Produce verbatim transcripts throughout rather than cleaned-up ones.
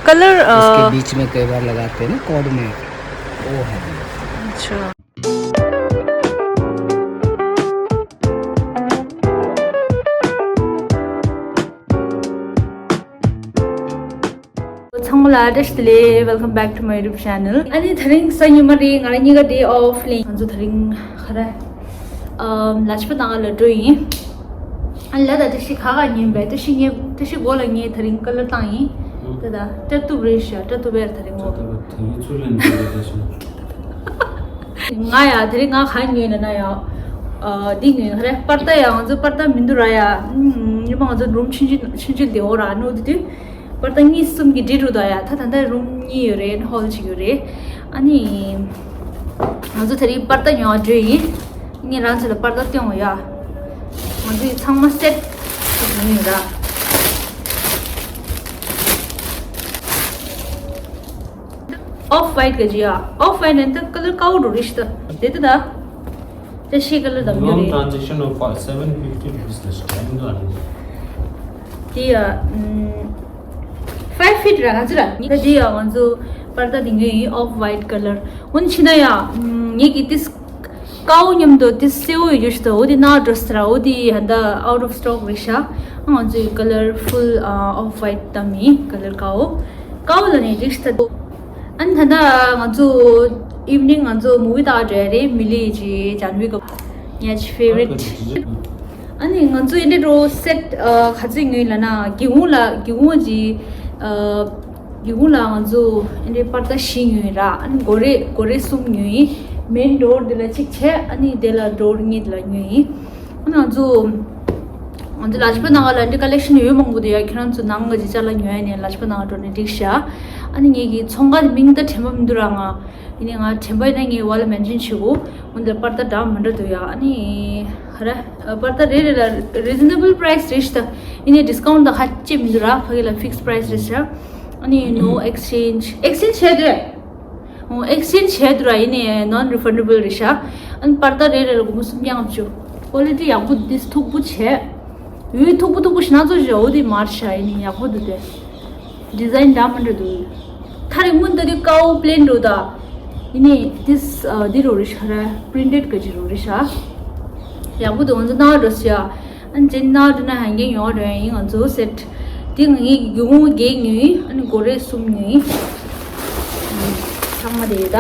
कलर इसके बीच में कई बार लगाते हैं ना कॉर्ड में, वो है। अच्छा। ཚང་མ་ལ་བཀྲ་ཤིས་བདེ་ལེགས། Welcome back to my YouTube channel. ཨ་ནི་དེ་རིང་གཟའ་ཉི་མ་རེད། ང་རང་གཉིས་ཀ་day off ལེན། ང་ཚོ་དེ་རིང་ག་རེ། ཨམ། ལ་ཕྱི་པ་ནང་ལ་འགྲོ་ཡིན། ཨ་ནི་ལ་དང་བཀྲ་ཤིས་ག་ག་ཉིན་པས། བཀྲ་ཤིས་ངས་བཀྲ་ཤིས་མགོ་ལ་ངས་དེ་རིང་ཀ་ལར་བཏང་ཡིན། ད་ད་སྐྲ་གཏུབ་རེད་ཤག་སྐྲ་གཏུབ་པའི་དེ་རིང་ངོ་། དེ་ཚོ་ལེན་དགོས་རེད་ཤག་ང་ཡ་དེ་རིང་ང་ག་ཉོས་ན་ན་ཡ། ཨ། འདི་ཉོས་ག་རེ། པར་ཏ་ཡ། ང་ཚོ་པར་ཏ་མི་འདུག་ར་ཡ། ཉི་མ་ང་ཚོ་རུམ་ཆུང་ཆུང་ཆུང་ཆུང་དེ་འོ་ར་ནོ་དེ་དུས། པར་ཏ་གཉིས་གསུམ་གྱི་འབྲི་རུ་དང་ཡ། ད་ད་ལྟ་རུམ་གཉིས་ཡོད་རེད། ཧོལ་གཅིག་ཡོད་རེད། ཨ་ནི་ང་ཚོ་དེ་རིང་པར་ཏ་ཉོ་བ་འགྲོ་ཡིན། ངས་རང་ཚོ་ལ་པར་ཏ་སྟོན་འོ་ཡ། ང་ཚོ་ཡི་ཚང་མ་སེ་ཊི་ཡིན་ར། ཨོཕ་ཝའིཊ་ག་ཅི་ཡ། ཨོཕ་ཝའིཊ་ནི་ད་ཀ་ལར་དཀར་པོ་འགྲོ་རེད་ཤག་ད། དེ་ད་ད། བཀྲ་ཤིས་ཀ་ལར་དང་མྱོང་རེད། Minimum transaction of seven fifty rupees ལ་ཞིག་ཡིན་འདུག་ཨ་ནི། དེ་ཡ། ཨམ། ཕའིབ་ཧྥིཊ་ར་ག་ཚོད་ར། ད་དེ་ཡ་ང་ཚོ་པར་ཏ་དེ་ངའི་ཨོཕ་ཝའིཊ་ཀ་ལར། འོན་ཕྱིན་ན་ཡ། ཨམ། ངེད་ཀྱི་ཏིས་དཀར་པོ་མཉམ་དུ་ཏིས་སེར་པོ་ཡོད་རྒྱུ་ཞིག་ད། འོ་དེ་ན་འགྲོ་སྲིད་ར། འོ་དེ་ཧ་ད་out of stock རེད་ཤག་ང་ཚོའི་ཀ་ལར་ཕུལ་ཨོཕ་ཝའིཊ་ད་མིན་ཀ་ལར་དཀར་པོ། དཀར་པོ་ལ་ནི་རིགས་ད། ཨ་ནི་ད་ལྟ་ང་ཚོ་ཨིབ་ནིང་ང་ཚོ་མུ་བི་ལྟ་ག་འགྲོ་ཡ་རེད། མི་ལི་ཇི་ཇན་བི་ག་ངའི་ཕེ་ཝ་རིཊ། ཨ་ནི་ང་ཚོ་ཨེ་འདྲ་རོ་སེ་ཊི་ཨ་ག་ཚོད་ཉོས་ལབ་ན། སྒེའུ་ཁུང་ལ་སྒེའུ་ཁུང་གི་ཨ་སྒེའུ་ཁུང་ལ་ང་ཚོ་ཨེ་འདྲ་པར་ཏ་བཞི་ཉོས་ར། ཨ་ནི་སྒོ་རས་སྒོ་རས་གསུམ་ཉོས། མེན་ཌོར་དེ་ལ་གཅིག་བྱས། ཨ་ནི་དེ་ལ་ཌོར་གཉིས་དེ་ལ་ཉོས་ཡིན། ང་ཚོ། ང་ཚོ་ལ་ཕྱི་པ་ནང་ལ་འདི་ཀ་ལེག་ཤན་ཡོད་མང་པོ་འདུག་ཡ། ཁྱེད་རང་ཚོ་ནང་གི་ཅ་ལག་ཉོ་ཡ་ནས་ལ་ཕྱི་པ་ནང་འགྲོ་ནས་འགྲིག་ཤག་ཨ་ནི་ངེད་ཀྱི་ཚོང་ཁང་གི་མིང་ད་དྲན་པ་མི་འདུག་ར་ང་། ཡིན་ནའི་ང་དྲན་པ་ཡིན་ན་ངས་བ་ལ་མེན་ཤན་བྱེད་གོ། འོན་ཏེ་པར་ཏ་འདྲ་མི་འདྲ་འདུག་ཡ། ཨ་ནི་ཧ་ར། པར་ཏ་རེ་རེ་ལ་རི་ཛི་ན་བལ་པ་རའི་སི་རེད་ཤག་ད། ཡིན་ནའི་ཌིས་ཀའུན་ཊི་ད་ཁ་ཅིག་མི་འདུག་ར། ཕ་གི་ལ་ཕིག་སི་པ་རའི་སི་རེད་ཤག་ཨ་ནི་ནོ་ཨེག་སི་ཅེན་ཇི། ཨེག་སི་ཅེན་ཇི་བྱས་འདུག་ར། ཨོ། ཨེག་སི་ཅེན་ཇི་བྱས་འདུག་ར། ཡིན་ནའི་ནོན་རི་ཕན་ཌི་བལ་རེད་ཤག་ཨ་ནི་པར་ཏ་རེ་རེ་ལ་སྒོར་མོ་སུམ་བརྒྱ་ལྔ་བཅུ། ཀོ་ལི་ཊི་ཡག་པོ་འདུག་མཐུག་པོ་བྱས། འོ་མཐུག་པོ་མཐུག་པོ་ཞིག་སྣ་ཚོགས་ཤིག་འོ་དེ་མར་ཤག་ཡིན་ནའི་ཡག་པོ་འདུག་སྟེ། ཌི་ཛའིན་འདྲ་མི་འདྲ་འདུག་ཐ་རེ་སྔོན་ད་དུས་དཀར་པོ་པི་ལེན་འགྲོ་ད། ཡིན་ནའི་ཏིས་ཨ་འདི་རོ་རེད་ཤག་ར། པི་རིན་ཊེཌ་ག་ཅི་རོ་རེད་ཤག་ཡག་པོ་འདུག་ང་ཚོ་ནང་འགྲོ་ཤག་ཨ་ནི་ཅན་ན་དུ་ན་ཧན་གྱི་ཡོང་རེད་ཡིན། ང་ཚོ་སེ་ཊི་དེ་ང་ངའི་སྒེའུ་ཁུང་བརྒྱད་ཉོས། ཨ་ནི་སྒོ་རས་གསུམ་ཉོས། ཚང་མ་དེ་ཡོད་ད།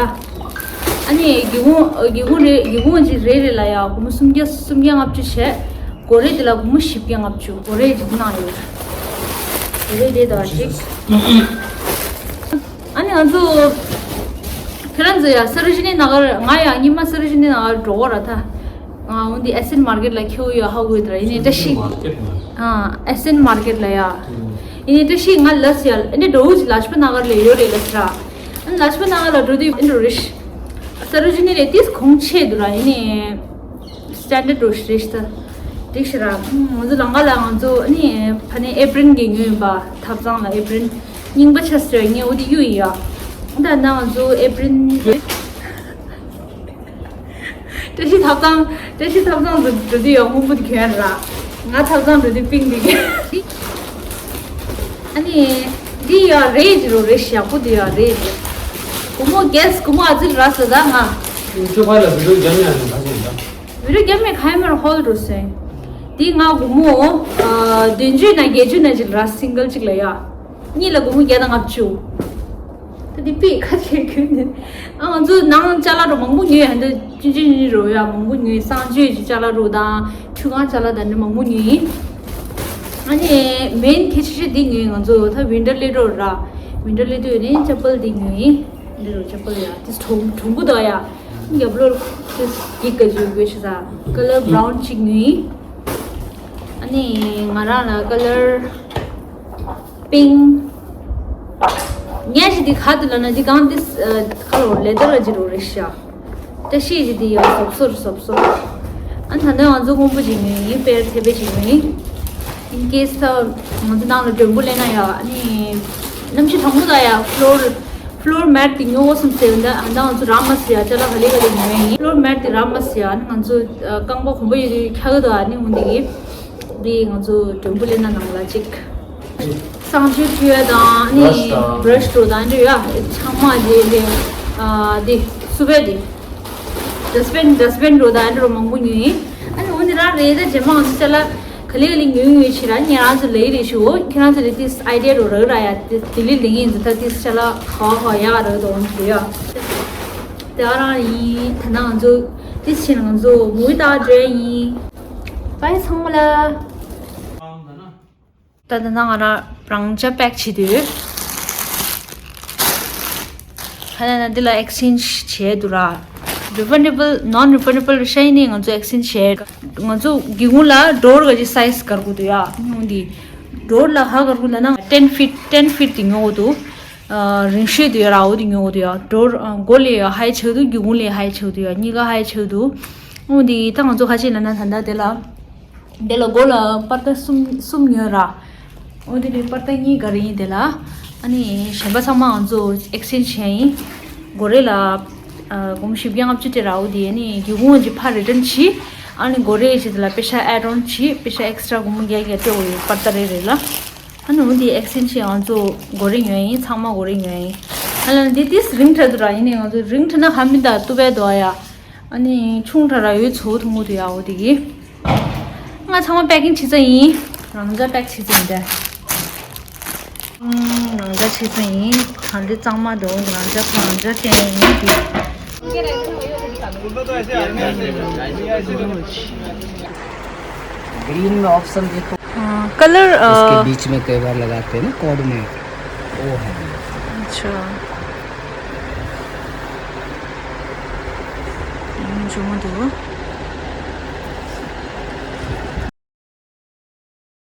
ཨ་ནི་སྒེའུ་ཁུང་སྒེའུ་ཁུང་རེ་སྒེའུ་ཁུང་གཅིག་རེ་རེ་ལ་ཡ་སྒོར་མོ་སུམ་བརྒྱ་སུམ་བརྒྱ་ལྔ་བཅུ་བྱས། སྒོ་རས་དེ་ལ་སྒོར་མོ་བཞི་བརྒྱ་ལྔ་བཅུ། སྒོ་རས་གཅིག་ནང་ཡོད། སྒོ་རས་དེ་དང་གཅིག་ཨ་ནི་ང་ཚོ་ཁྱེད་རང་ཚོ་ཡ་སར་ཇི་ནི་ན་གར། ང་ཡ་ཉི་མ་སར་ཇི་ནི་ན་གར་འགྲོ་གོ་ར་ད། ང་འོན་ཏེ་ཨེ་སི་ཨེན་མར་ཀེཊ་ལ་ཁྱེའུ་ཡོད་ཧ་གོ་ཡོད་ད་ར། ཡིན་ནའི་བཀྲ་ཤིས། མར་ཀེཊ་ལ། ཨ་ཨེ་སི་ཨེན་མར་ཀེཊ་ལ་ཡ། ཡིན་ནའི་བཀྲ་ཤིས་ང་ལབ་ཡ་ཨེ་འདྲ་འགྲོ་འུ་ཅི་ལ་ཕྱི་པ་ན་གར་ལ་ཡོད་རེད་ལབ་ར། ཨ་ནི་ལ་ཕྱི་པ་ན་གར་ལ་འགྲོ་དུས་ཨེ་འདྲ་རེད། སར་ཇི་ནི་རེད་ཏིས་གོང་ཆེ་འདུག་ར། ཡིན་ནའི་སི་ཊན་ཌར་ཌི་འདྲ་རེད་ཤག་ད། འགྲིག་ཤག་ར། ང་ཚོ་ལམ་ཁ་ལ་ང་ཚོ་ཨ་ནི་ཕ་ནས་ཨེ་པི་རིན་གྱི་ཉོས་ཡིན་པ། ཐབ་ཚང་ལ་ཨེ་པི་རིན་རྙིང་པ་ཆགས་སོང་། ངས་འོ་དེ་གཡུག་ཡིན་ཡ། ད་ནང་ང་ཚོ་ཨེ་པི་རིན། བཀྲ་ཤིས་ཐབ་ཚང་། བཀྲ་ཤིས་ཐབ་ཚང་དུ་འགྲོ་དུས་ཡང་སྔོན་པོ་དེ་གྱོན་ར། ང་ཐབ་ཚང་འགྲོ་དུས་པིང་དེ་གྱོན། ཨ་ནི་འདི་ཡ་རེད་ཅི་རོ་རེད། ཡག་པོ་འདི་ཡ་རེད་ཅི། སྒོར་མོ་གེས་སྒོར་མོ་ཨ་ཙི་ར་ཟེར་ད་ང་། ཁྱོད་ཕ་ལ་བི་ཌིའོ་རྒྱབ་ཡ་ནི་ག་ཚོད་ཡིན་ད། བི་ཌིའོ་རྒྱབ་མེད་ག་ཡ་མེད་ཧོལ་འགྲོ་སོང་། འདི་ང་སྒོར་མོ་ཨ་བདུན་ཅུ་ན་བརྒྱད་ཅུ་ན་ཅིག་ར། སིང་གལ་གཅིག་ལ་ཡ། གཉིས་ལ་སྒོར་མོ་བརྒྱ་དང་ལྔ་བཅུ། ད་འདི་པི་ཁ་ཆེ་ཁྱོད་ནི། ཨ་ང་ཚོ་ནང་ཅ་ལག་རོ་མང་པོ་ཉོས་ཡ། འདི་ཅི་ཅི་ཉི་རོ་ཡ་མང་པོ་ཉོས། གསང་སྤྱོད་ཀྱི་ཅ་ལག་རོ་དང་ཁྲུས་ཁང་ཅ་ལག་དང་འདི་མང་པོ་ཉོས་ཡིན། ཨ་ནི་མེན་གལ་ཆེ་ཤོས་འདི་ཉོས་ཡིན། ང་ཚོ་ད་ཝིན་ཊར་སླེབས་འགྲོ་ར། ཝིན་ཊར་སླེབས་དུས་ནི་ཅ་པལ་འདི་ཉོས་ཡིན། འདི་རོ་ཅ་པལ་ཡ་དེ་གྲུང་གྲུང་པོ་འདུག་ཡ། རྒྱབ་ལོགས་དེ་གི་ག་ཇུ་གོས་ཤི་ས་ཀ་ལར་བྷ་རའུན་གཅིག་ཉོས་ཡིན། ཨ་ནི་ང་རང་ལ་ཀ་ལར་པིང་། ངས་ཞིག་འདི་ག་དུ་ལ་ན་འདི་གང་འདི་ཁ་ལོ་ལེ་དར་ལ་ཇི་རོ་རེད་ཤག་བཀྲ་ཤིས་ཀྱི་དེ་ཡང་སོབ་སོར་སོབ་སོར། ཨ་ད་ནི་ང་ཚོ་སྔོན་པོ་ཅིག་ཡིན། དཔེར་ཐེ་པེ་ཅིག་ཡིན། ཨིན་ཀེས་ད་ང་ཚོ་ནང་ལ་མགྲོན་པོ་སླེབས་ན་ཡ། ཨ་ནི་གནམ་གཤིས་གྲང་མོ་ད་ཡ། ཕློར་ཕློར་མེཊ་དེ་ཉོ་འོ་སམ་ཟེར་ད། ཨ་ད་ང་ཚོ་རག་མ་སི་ཡ། ཅ་ལག་ག་ལེ་ག་ལེ་ཉོ་ཡིན། ཕློར་མེཊ་དེ་རག་མ་སི་ཡ། ཨ་ནི་ང་ཚོ་རྐང་པ་གོམ་པ་ཡོད་དུས་འཁྱག་གི་ད། ཨ་ནི་འོན་ཏེ་གི་དེ་ང་ཚོ་མགྲོན་པོ་སླེབས་ན་ནང་ལ་ཅིག་གསང་སྤྱོད་ཁྲུས་ཡ་དང་ནི་Brush དང་Brush འགྲོ་དང་འདྲ་ཡ་ཚང་མ་དེ་དེ་ཨ་དེ་སུ་བས་དེ་Dustbin Dustbin འགྲོ་དང་འདྲ་མང་པོ་ཉོས་ཡིན། ཨ་ནི་འོ་ནི་རང་རེད་ད་རྗེས་མ་ང་ཚོ་ཅ་ལག་ག་ལེ་ག་ལེ་ཉོས་ཉོས་བྱེད་ར་ཉེ་རང་ཚོ་ལེ་རེ་ཞུ་འོ་ཁྱེད་རང་ཚོ་ལེ་ཏིས་ཨའི་ཌི་ཡ་རོ་རག་ར་ཡ་དེ་དེ་ལེ་ལེ་ངེས་འཛུ་ཐ་ཏིས་ཅ་ལག་ག་ག་ཡག་རག་དོ་འོང་ཞུ་ཡ། དེ་ཨ་རང་ཡིན་ད་ན་ང་ཚོ་ཏིས་ཕྱིན་ང་ཚོ་མུ་ཝི་ལྟ་འགྲོ་ཡ་ཡིན། བའི་ཚང་མ་ལ། ད་ད་ན་ང་རང་རང་ཅག་པེག་བྱེད་དུས། ཁ་ན་ན་འདི་ལ་ཨེག་སི་ཅེན་ཇི་བྱས་འདུག་ར། Refundable non refundable རེད་ཤག་ཡིན་ནའི་ང་ཚོ་ཨེག་སི་ཅེན་ཇི་བྱས། ང་ཚོ་སྒེའུ་ཁུང་ལ་ཌོར་ག་ཅི་སའི་ཛི་གར་དགོས་འདུག་ཡ། འོ་འདི་ཌོར་ལ་ཧ་གར་དགོས་ལབ་ན་ཏེན་ཕིཊ་ཏེན་ཕིཊ་དེ་ཉོ་དགོས་འདུག་ཨ་རིང་ཤོས་དེ་ཡོད་ར། འོ་དེ་ཉོ་དགོས་འདུག་ཡ། ཌོར་ཨ་སྒོ་ལས་ཧའི་ཆགས་འདུག་སྒེའུ་ཁུང་ལས་ཧའི་ཆགས་འདུག་ཡ། གཉིས་ཀ་ཧའི་ཆགས་འདུག་འོ་འདི་ད་ང་ཚོ་ཁ་ཆེ་ལབ་ན་ད་ལྟ་དེ་ལ། དེ་ལ་སྒོ་ལ་པར་ཏ་གསུམ་གསུམ་ཉོས་ར། འོ་དེ་ནས་པར་ཏ་གཉིས་ག་རེ་ཡིན་དེ་ལ། ཨ་ནི་གཞན་པ་ཚང་མ་ང་ཚོ་ཨེག་སི་ཅེན་ཇི་བྱས་ཡིན། སྒོ་རེ་ལ་ཨ་སྒོར་མོ་བཞི་བརྒྱ་ལྔ་བཅུ་སྤྲད་ར། འོ་དེ་ཨ་ནི་སྒེའུ་ཁུང་གཅིག་ཕར་རི་ཊན་བྱས། ཨ་ནི་སྒོ་རེ་གཅིག་དེ་ལ་པེ་ཤ་ཨེཌ་ཨོན་བྱས། པེ་ཤ་ཨེག་སི་ཊྲ་སྒོར་མོ་བརྒྱད་བརྒྱད་སྤྲད་དགོས་ཡོད་པར་ཏ་རེ་རེ་ལ། ཨ་ནི་འོ་དེ་ཨེག་སི་ཅེན་ཇི་ང་ཚོ་སྒོ་རེ་ཉོས་ཡིན། ཚང་མ་སྒོ་རེ་ཉོས་ཡིན། ཨ་ལ་འདི་ཏིས་རིང་དྲགས་འདུག་ར། ཡིན་ནའི་ང་ཚོ་རིང་དྲགས་ན་ཧ་མི་ད་ཏུ་བས་དོ་ཡ། ཨ་ནི་ཆུང་དྲགས་ར་ཡོད་ཚོ་ཐུང་ངུ་དུ་ཡ། འོ་དེ་གི། ང་ཚང་མ་པེ་ཀིང་བྱེད་ས་ཡིན། རང་འཇགས་པེག་བྱེད་ས་ཡིན་ཏེ། ཨུམ། རང་འཇགས་བྱེད་ས་ཡིན། ད་འདི་གཙང་མ་འདུག་རང་འཇགས་རང་འཇགས་བྱས་ཡིན་གི། ग्रीन में ऑप्शन देखो। हाँ, कलर अ, इसके बीच में कई बार लगाते हैं ना कॉर्ड में, वो है। अच्छा। 음, 좋은데요?